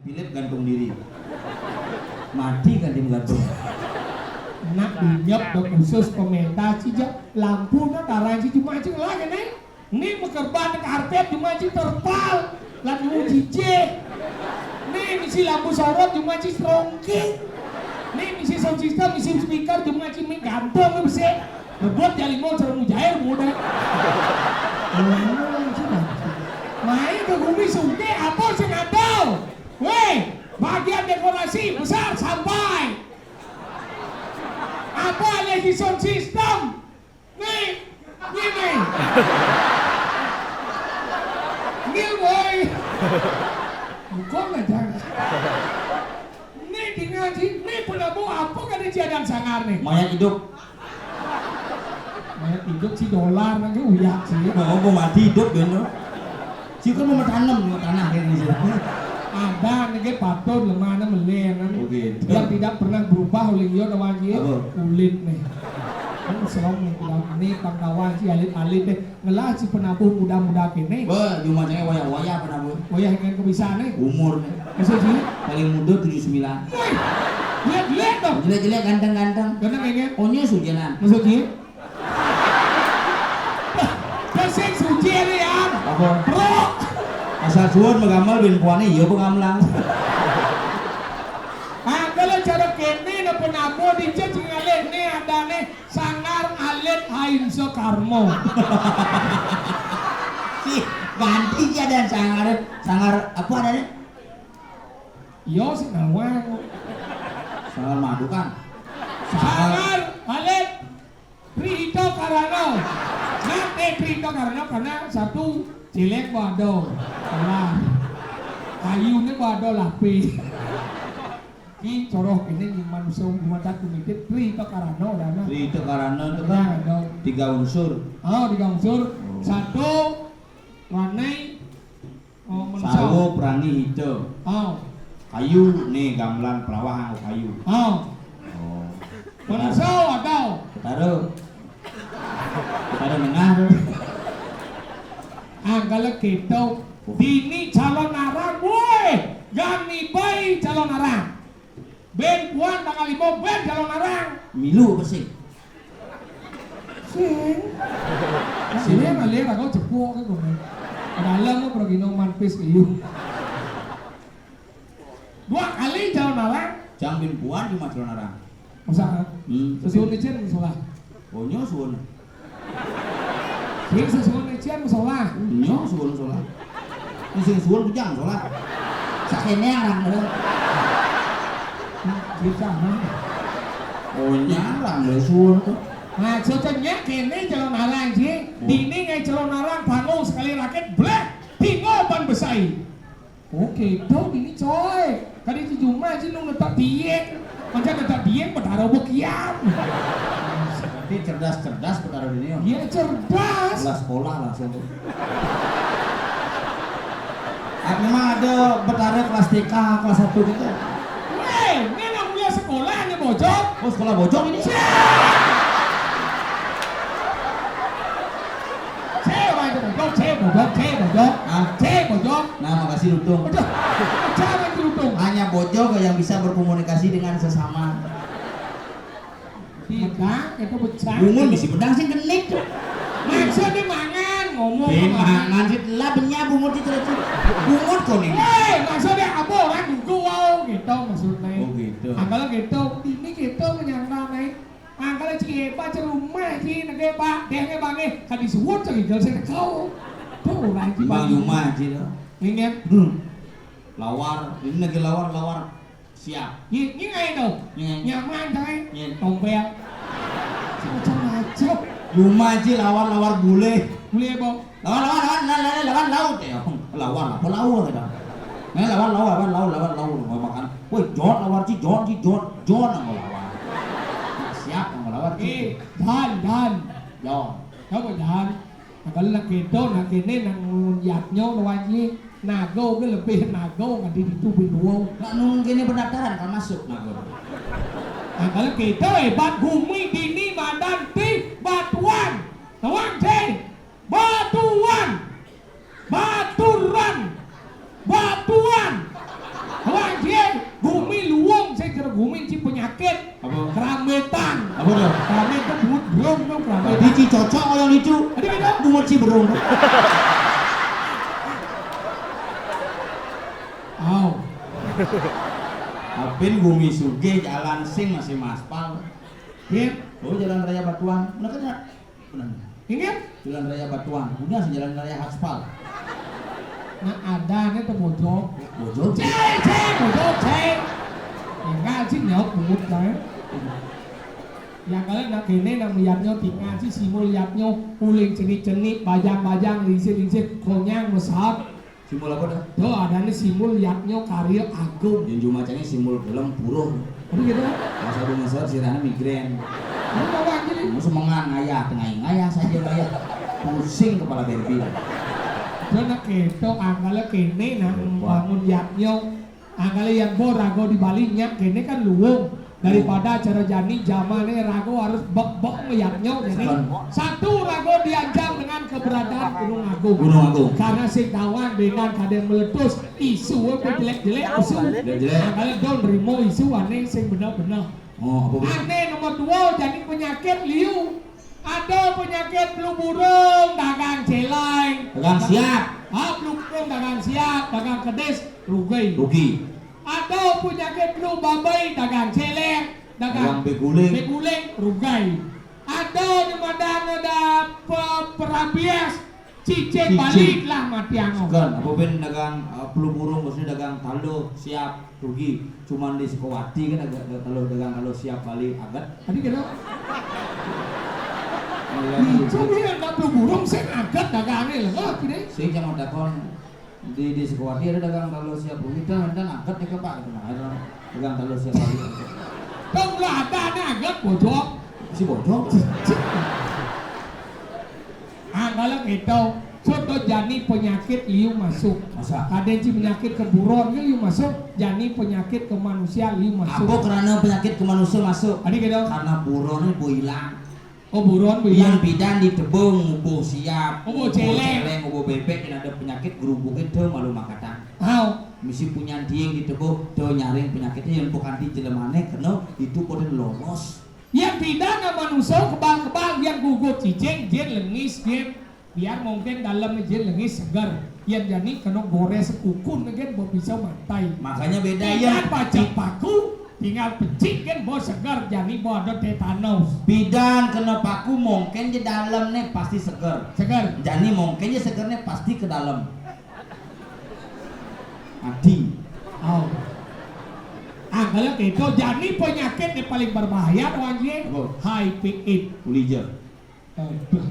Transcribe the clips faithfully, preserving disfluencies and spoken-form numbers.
Philip gantung diri. Mati ganti menggantung. Nak dinyep do khusus pementas ci jak lampu nak tarang ci cuma cing lagi nih. Nih mekerban karpet cuma cing terpal. Lan nyuci cie. Nih misi lampu sorot cuma cing serongkeng. Nih misi sound system, misi speaker cuma cing mik gantung besi. Rebut jali mau cara mujair muda. Main ke bumi sungke apa sing ada? Weh, bagian dekorasi besar sampai. Apa aja sound system? Nih, ini. Ini, woi. Bukan lah, jangan. Nih, tinggal sih. Nih, penabuh apa kan di jalan sangar nih? Mayat hidup. Mayat hidup si dolar lagi uyak sih. Mau mau mati hidup bener. Si kan mau tanam mau tanah kayak gitu. Ada nih patut lemah nih melen kan. Oh, gitu. Yang tidak pernah berubah oleh dia lawan dia. Apa? Kulit nih. Kan serem nih, ini pangkawan si alit-alit deh. Ngelah si penabuh muda-muda kene. Wah, cuma saya wayah-wayah penabuh. Wayah yang kebisaannya. Umur nih. Masa sih? Paling muda tujuh sembilan. Wih, lihat-lihat dong. Jelek-jelek, ganteng-ganteng. Ganteng kayaknya. Onyo sujanan. Masa sih? Pesek suci ini ya. Apa? Bro. Asal suwun megamel bin puane iya pengamlang. Ah, kalau cara kene napa napa dicet sing alih ne adane Sangar Alit Hainsa Karma. Si ganti aja dan sangar sangar apa adane? Iya sing nawang. Sangar madu kan. Sangar Alit Tri Hita Karana. Nah, eh, Tri Hita Karana karena satu jelek bado. Lah. Ayune bado lape. Ki coroh ini manusia rumah tak tumitit Tri Hita Karana dana. Tri Hita Karana itu kan tiga unsur. Oh, tiga unsur. Oh. Satu, ranai, oh, mensa. Sarwa prani hita. Oh. Kayu nih gamelan perawah anggo kayu. Oh. Oh. Mensa ada. Taruh. Taruh nengah tuh. Anggale keto. Dini calon arang, woi. Gani bayi calon arang. Ben puan tanggal lima ben calon arang. Milu apa sih? Sing. Sing. Lihat, lihat aku cepuk ke gue. Dalam lo pergi noman pis iu. Dua kali calon arang. Jang bin puan cuma calon arang. Masa? Hmm. Sesuai izin musola. Oh, nyo suwun. Sing sesuai izin musola. Nyo suwun musola. Sing suwun bujang musola. Sakene arang lho. Bisa, ha? Oh, nyarang lho suwun tuh. Nah, cocoknya kene calon arang sih. Oh. Dini ngai calon arang bangun sekali rakit bleh. Tinggal ban besai. Oke, dong ini coy. Kadi di rumah aja nung netak dieng. Macam netak dieng betara bekiam. Berarti cerdas-cerdas betara dunia. Iya, cerdas. Lah sekolah langsung. Ah, memang ada betara kelas T K, kelas satu gitu. Weh, ini nggak punya sekolah ini bocok. Oh, sekolah bocok ini? Cek orang itu bocok, cek bocok, cek bocok. Hah? Cek bocok. Nah, makasih Lutung. Bocok. Bocok yang Lutung. Hanya bocok yang bisa berkomunikasi dengan sesama. Tidak, itu pecah. Bungun bisi pedang sing kenik tuh. Maksudnya mangan, ngomong. Eh, mangan sih telah benya bungut itu tuh. Bungut kok nih. Eh, maksudnya apa orang duduk wow gitu maksudnya. Oh, gitu. Angkala gitu, ini gitu menyangka naik. Angkala cik hebat cerumah cik nege pak, deh nge bange, kan disuwun cik gel sing kau. Tuh orang cik. Timbang di rumah aja loh. Ingat. Hmm. Lawar, ini lagi lawar, lawar. Siap. Nyi, nyi ngai to? Nyi ngai. Nyaman to, eh? Nyi. Tompel. Macam-macam. Luma ji lawar-lawar bule. Bule apa? Lawar, lawar, lawar, lawar, lawar, lawar, laut ya. Lawar apa lawar kita? Nah, lawar, lawar, lawar, lawar, lawar, lawar. Mau makan. Woi, jot lawar ji, jot ji, jot, jot nang lawar. Nah, siap nang lawar ji. Eh, dan, dan. Jot. Apa dan? Angkala nak keto, nak kene, nak ngun yatnyo, lawan ye. Nago ke lebih nago, ngadi ditu binduo. Nak nung kene pendaftaran, kan masuk nago. Angkala keto, hebat gumi dini madan ti batuan. Lawan, cek. Batuan. Baturan. Batuan. Wah, Bodoh. Kami itu bungut brong dong kami. Tadi ci cocok kalau itu. Tadi kita bungut ci brong. Au. Apin bumi sugih jalan sing masih maspal. Iya. Oh, jalan raya Batuan. Bener kan ya? Bener. Ingat? Jalan raya Batuan. Udah sih jalan raya aspal. Nah, ada nih tuh bojok. Bojok. Cek, cek, bojok, cek. Enggak sih nyaut bungut kan. Ya kalau nak kene nak melihatnya tinggal sih simul lihatnya uling cenik-cenik, bajang-bajang, lingsir-lingsir, konyang mesat. Simbol apa dah? Tuh, adanya simbol Yadnya Karya Agung. Yang cuma cengnya simbol gelem puruh. Apa gitu? Masa bunga seret sirahnya migrain. Apa apa aja nih? Mau semengan ngayah, tengah ngayah saja ngayah. Pusing kepala Barbie. Tuh nak keto, angkala kene nah, bangun Yadnya. Angkala yang bo rago di Bali nyak kene kan luwung. Daripada acara jani jamane rago harus bek-bek meyaknya. Jadi satu rago dianjang dengan keberadaan Gunung Agung. Gunung Agung. Karena sing tawang dengan kadang meletus isu apa jelek-jelek isu. Jelek-jelek. Angkala don rimo isu aneh sing benar-benar. Oh, apa? Aneh nomor dua jadi penyakit liu. Ada penyakit flu burung dagang celai. Dagang siap. Ah, flu burung dagang siap, dagang kedis rugi. Rugi. Ada penyakit flu babai dagang celai, dagang beguling. Beguling rugi. Ada di madang ada pe, perabies cicing balik lah mati anu. Segan, apa ben dagang uh, flu burung maksudnya dagang taluh siap rugi. Cuman di Sukawati kan ada, ada taluh dagang taluh siap balik agat. Tadi kira. Iya, dia ada flu burung saya agat dagang aneh lah, kira. Sing sama takon di di Sukawati ada dagang taluh siap rugi dan dan agat ya Pak gitu nah ada dagang taluh siap rugi. Kau udah ada ada agat bocor. Si bocor. Angkala kita, contoh jani penyakit liu masuk. Masa? Kadang si penyakit keburon ke liu masuk, jani penyakit ke manusia liu masuk. Apa karena penyakit ke manusia masuk? Ada gitu. Karena buron ini boilang. Oh, buron bilang. Yang bidan di tebung ngubuh siap, ngubuh celeng, ngubuh bebek yang ada penyakit gerubuk itu malu makatan. Hau. Misi punya tiang di tebung, do nyaring penyakitnya yang bukan di jelemane kena itu kode lolos. Yang bidan sama manusia kebal-kebal yang gugut cicing, jin lengis, jin biar mungkin dalam jin lengis segar. Yang jani kena gores kukun kan bisa matai. Makanya beda ya. Baca paku tinggal pecik kan bos segar jani bos ada tetanos. Bidan kena paku mungkin di dalam nih pasti seger. Seger. Jani mungkin ya seger nih pasti ke dalam. Mati. Oh. Ah, kalau gitu, jadi penyakit yang paling berbahaya tuh anjing. Apa? H I V AIDS. Ulijer. Aduh.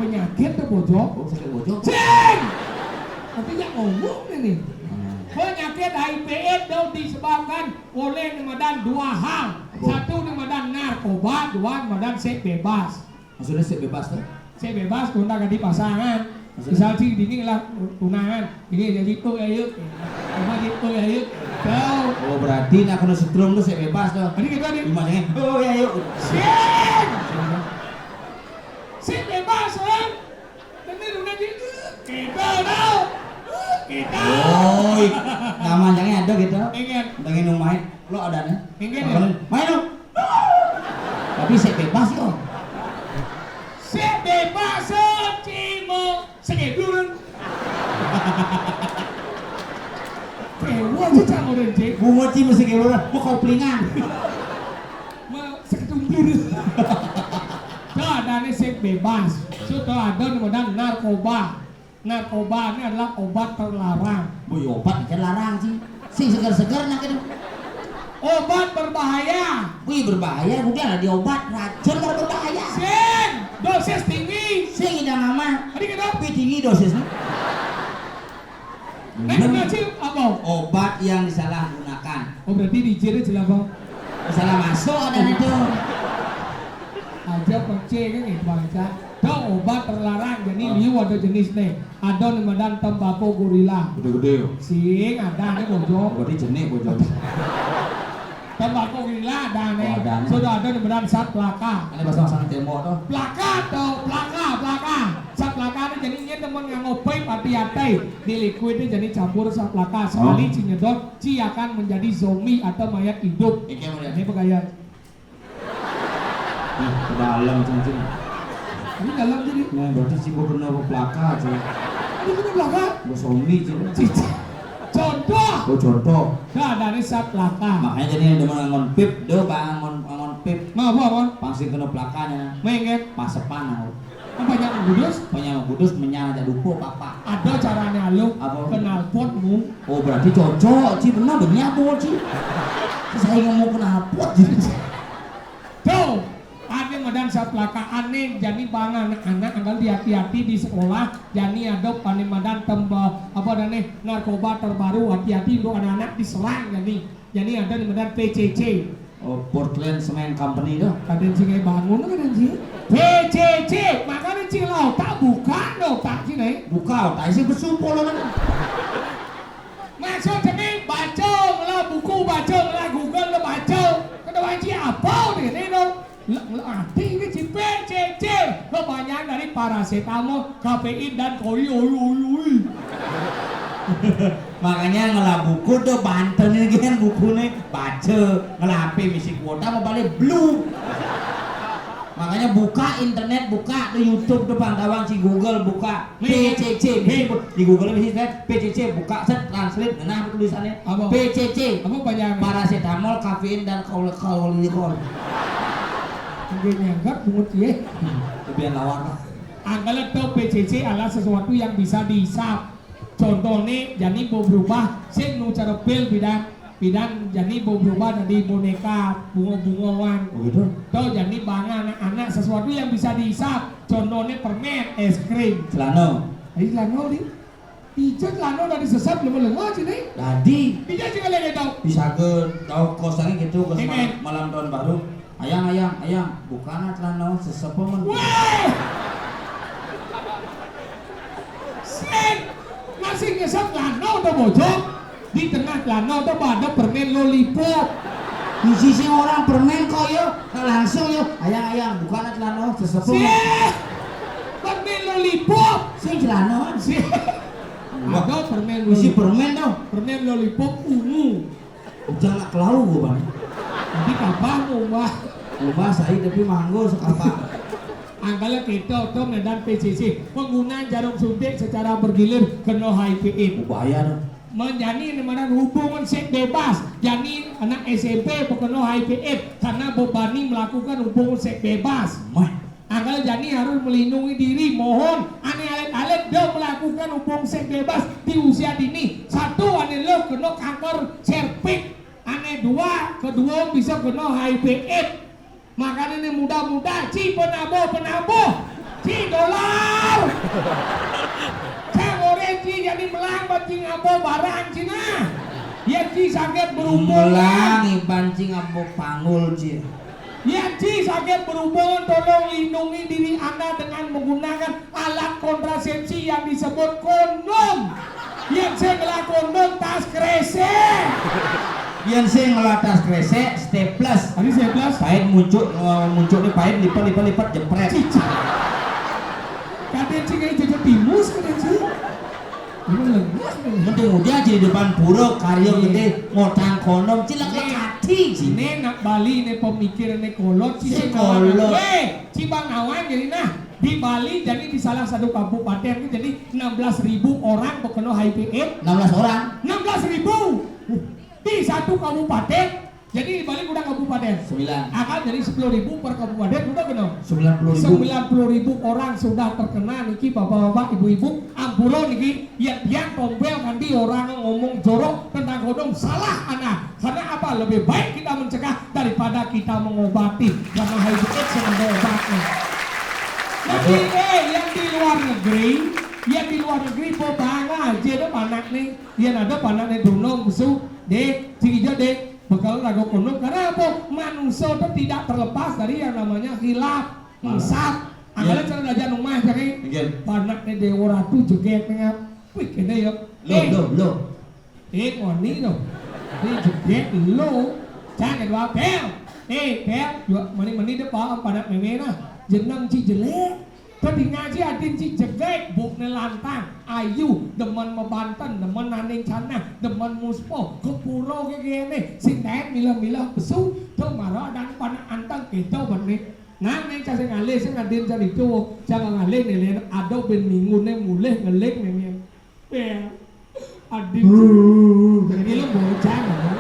Penyakit tuh bojok. Oh, sakit bojok. Cing! Tapi yang ngomong ini. Hmm. Penyakit H I V AIDS itu disebabkan oleh nemadan dua hal. Apa? Satu nemadan narkoba, dua nemadan seks bebas. Maksudnya seks bebas tuh? Seks bebas, kontak di pasangan. Maksudnya? Misal sih dingin lah tunangan, ini jadi oh ya yuk, apa gitu oh ya yuk, tahu? Oh berarti nak kena setrum tuh seks bebas tuh. Tadi kita di rumahnya oh ya yuk. Sing, seks bebas orang. Bener udah gitu. Kita tahu. Kita. Oi, namanya ada gitu. Ingat. Dengan main, lo ada nih. Ingat ya? Main lo. Tapi seks bebas kok. Seks bebas cimo segeduran. Kewa aja cang orang cek. Bunga cimo segeduran, mau koplingan. Mau seketumbir. Tuh ada nih seks bebas. Sudah ada nih modal narkoba. Narkoba ini adalah obat terlarang. Boy obat kan larang sih. Sing segar-segar nak itu. Obat berbahaya. Wih berbahaya, udah lah di obat racun kalau berbahaya. Sing, dosis tinggi. Sing idang aman. Tadi kita tapi tinggi dosisnya. Nah, itu sih apa? Obat yang disalahgunakan. Oh berarti di jiri jelabang. Salah masuk ada itu. Aja pecing kan gitu bangsa. Dong obat terlarang jadi liu ada jenis nih. Ada nemadan tembakau gorila. Gede-gede yo. Sing ada nih bojong. Berarti jenik bojong. Tembakau gorila ada nih. Oh, ada nih. Sudah ada nemadan sat pelaka. Ini pasang-pasang tembok tuh. Pelaka tuh, pelaka, pelaka. Sat pelaka nih jadi ini temen nganggo pipe hati-hati. Di liquid nih jadi campur sat pelaka. Sekali ci nyedot, ci akan menjadi zombie atau mayat hidup. Ini kayak mana? Ini pegawai. Ke dalem, cing, cing. Ini dalem jadi. Nah, berarti cing gua kena plaka, cing. Ini kena plaka? Gua zombie, cing. Cici. Contoh. Oh, contoh. Nah, dari saat plaka. Makanya jadi demen ngangon pip, do, bang, ngangon, ngangon pip. Mau apa, apa? Pang sing kena plakanya. Menget. Pasepan, aku. Apa yang kudus? Apa yang kudus, menyan aja lupa, papa. Ada caranya, lo. Apa? Knalpotmu. Oh, berarti cocok, cing. Benar, benar, bol, cing. Saya ngomong knalpot, jadi. Tuh, ane madan saplaka ane, jani bang anak-anak anggal dihati-hati di sekolah, jani ada ane madan temba, apa dah nih, narkoba terbaru, hati-hati untuk anak-anak diserang jani. Jani ada nih madan P C C. Oh, Portland Cement Company dah. Kadang sih kayak bangun, kadang sih. P C C, makanya cing lau tak buka, no, tak sini. Buka, tak sih besumpul, kan? Maksud kami baca, ngelah buku baca, ngelah Google ngelah baca. Kena baca apa ni, ni dong? Ngelah, ngelah arti ni cipek, cece. Kebanyakan dari paracetamol, kafein dan koi, oi, oi, oi. Makanya ngelah buku tu banten ni kan buku ni baca, ngelah H P misi kuota mau balik blue. Makanya buka internet, buka tu YouTube tu, bang, kawan, si Google buka. P C C, di Google bisa set P C C, buka set, translate, nah, tulisannya. Apa? P C C. Apa panjang? Paracetamol, kafein, dan kol-, kolikol. Mungkin nyangkut bungut, ya. Lebihan lawan lah. Anggalan tau P C C adalah sesuatu yang bisa dihisap. Contohnya, jadi mau berubah, sing nu cara pil bidang, bidang jadi mau berubah dari boneka, bunga-bungoan. Oh, gitu? Tau jadi bang anak-anak sesuatu yang bisa dihisap. Contohnya permen, es krim. Celana. Ayo celana, di. Pijat celana dari sesat, lemah-lemah sini. Tadi. Pijat juga lagi tau. Bisa ke tau kosongnya gitu, ke malam, malam tahun baru. Ayang, ayang, ayang, bukan celana sesep men. Weh! Sing, masih ngesep celana udah bocor. Di tengah celana udah ada permen lollipop. Di sisi orang permen kok, yo. Nah, langsung, yo. Ayang, ayang, bukan celana sesep men. Sih! Permen lollipop. Sing celana. Sih. Ada permen lollipop. Isi permen dong. Permen lollipop ungu. Udah nggak kelau gua, Bang. Jadi kapan mau, Mbah? Mau, Mbah, saya tapi manggo sekapan. Angkala kita, Tom, dan P C C. Penggunaan jarum suntik secara bergilir kena H I V AIDS. Oh, bahaya dong. Menjadi ini mana hubungan seks bebas. Jadi anak S M P kena H I V AIDS karena bebani melakukan hubungan seks bebas. Mah. Angkala jani harus melindungi diri, mohon ane alit-alit do melakukan hubung seks bebas di usia dini. Satu, ane lo kena kanker serviks. Ane dua, kedua bisa kena H I V AIDS. Makanya ini muda-muda, ci penabo-penabo, ci dolar. Cang orang ci jadi melang, ci ngabo barang cina. Ya ci sakit berhubungan. Melang, iban ci ngabo panggul, ci. Yang ci sakit berhubungan, tolong lindungi diri Anda dengan menggunakan alat kontrasepsi yang disebut kondom. Yang saya ngelah kondom tas kresek. Yang saya ngelah tas kresek, staples. Tadi staples. Pahit muncul, eh, muncul ni pahit, lipat, lipat, lipat, jepret. Cici. Kadang ci kayak jajan timus, kadang ci. Emang lengah, kadang. Mending udah di depan pura, karya gede, ngotang kondom, cilak hati. Ini nak Bali, ini pemikiran, ini kolot, ci. Si kolot. Weh, ci bang awan jadi nah. Di Bali, jadi di salah satu kabupaten itu jadi enam belas ribu orang terkena H I V AIDS. Enam belas orang? Enam belas ribu. Di satu kabupaten, jadi di Bali udah kabupaten. Sembilan. Akan jadi sepuluh ribu per kabupaten, udah kena. Sembilan puluh ribu. Sembilan puluh ribu orang sudah terkena niki, bapak-bapak, ibu-ibu. Ampura niki, yang dia tombel nanti orang ngomong jorok tentang kondom, salah anak. Karena apa? Lebih baik kita mencegah daripada kita mengobati. Karena H I V AIDS yang ada obatnya. Yang di, eh, yang di luar negeri, yang di luar negeri, bebangga aja deh panak nih. Yang ada panak nih dunung, besu, deh, cik ijo deh, bakal lagu kondom. Karena apa? Manusia itu tidak terlepas dari yang namanya khilaf, malah, ngesat. Iya. Anggalan cara belajar rumah, cari. Iya. Panak nih Dewa Ratu jeget nih, ngap. Wih, kena ya. Lo, eh, lo, lo. Eh, wani to. Ni jeget lo. Jangan dua pel. Eh, pel, dua mani-mani deh, Pak, pada meme nah. Jeneng ci jelek. Tadi ngaji adin ci jeget, bukne lantang. Ayu, demen mebanten, demen naning canang, demen muspo, kepuro ke kene. Sing daet milah-milah pesu, to mara dan panak anteng keto bene. Nang ning cah sing ngalih, sing adin cah ijo, cah ngalih nelen ado ben mingune mulih ngeling nenen. Bel. Adin. Jadi lo bocah kan.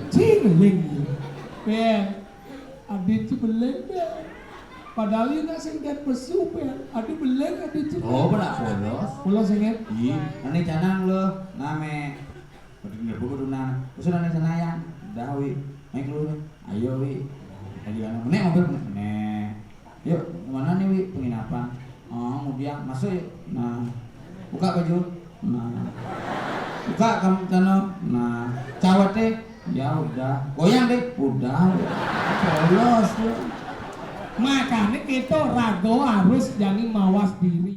Cing ngeling. Bel. Adin ci beling, Bel. Padahal ini nak sing dan pesu, Bel. Adin beling, adin ci. Oh, pernah polos. Polos, inget? Iya, nanti canang lo, name. Udah nggak buku tuh, nah. Terus nanti sana ya. Dah, Wi. Naik lu, Wi. Ayo, Wi. Lagi anak. Nek, mobil, nek. Yuk, kemana nih, Wi? Penginapan. Oh, kemudian masuk yuk. Nah, buka baju. Nah, buka kamu celana. Nah, cawat deh. Ya udah. Goyang deh. Udah. Polos tuh. Makanya kita rago harus jadi mawas diri.